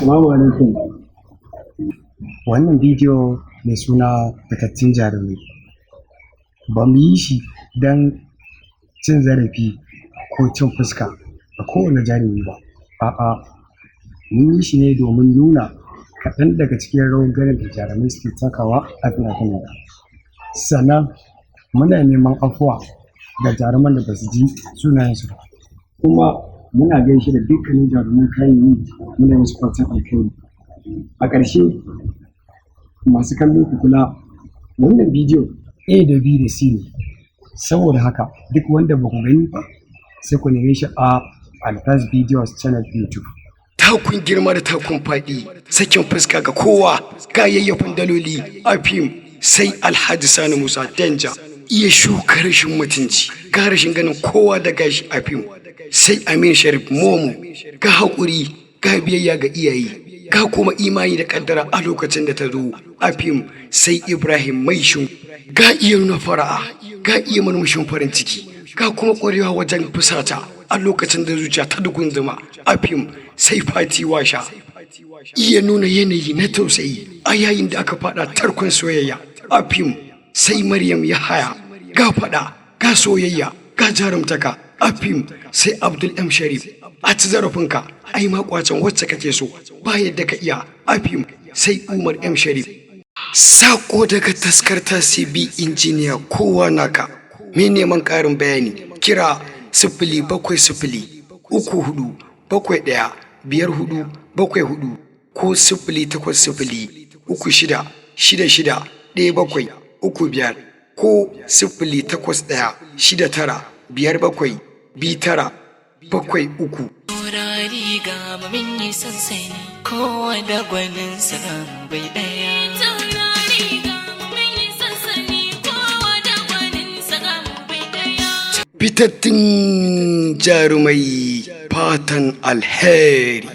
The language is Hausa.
Assalamu alaikum. Wannan bidiyo mai suna "Fitattun Jarumai" ba mu yi shi don cin zarafi ko cin fuska ga kowane jarumi ba, a'a, mun yi shi ne domin nuna kaɗan daga cikin rawar ganin da jarumai suke takawa a fina-finai. Sannan muna neman afuwa ga jaruman da ba su ji sunayensu ba. Kuma muna gaishe da dukkanin jaruman Kannywood, muna musu fatan alkhairi. A ƙarshe, masu kallo, ku kula, wannan bidiyo A da B da C ne, saboda haka duk wanda ba ku gani ba, sai ku neme shi a Alfaz Videos channel YouTube. Takun girma da takun faɗi, sakin fuska ga kowa, ga yayyafin daloli a fim, sai Alhaji Sani Musa Danja. Iya shuka rashin mutunci, ga rashin ganin kowa da gashi a fim, sai Amin Sharif Momo. Ga haƙuri, ga biyayya ga iyaye, ga kuma imani da kaddara a lokacin da ta zo a fim, sai Ibrahim Maishin. Ga iya nuna fara'a, ga iya murmushin farin ciki, ga kuma ƙwarewa wajen fusata a lokacin da zuciya ta dugunzuma a fim, sai Fati Washa. Iya nuna yanayi na tausayi a yayin da aka fada tarkon soyayya a fim, sai Maryam Yahaya. Ga fada, ga soyayya, ga jarumtaka a fim, sai Abdul M Sharif. A ci zarafinka, ai makwacin wacce kake so, ba yadda ka iya a fim, sai Umar M Sharif. Sako daga taskar CB Injiniya, kowa naka. Mai neman ƙarin bayani, kira 07034715474 ko 08036661735 ko 08169572973. Taurari ga mun yi sansani, kowa da gwaninsa, bai ɗaya. Taurari ga mun yi sansani, kowa da gwaninsa, bai ɗaya. Fitattun jarumai, fatan alheri.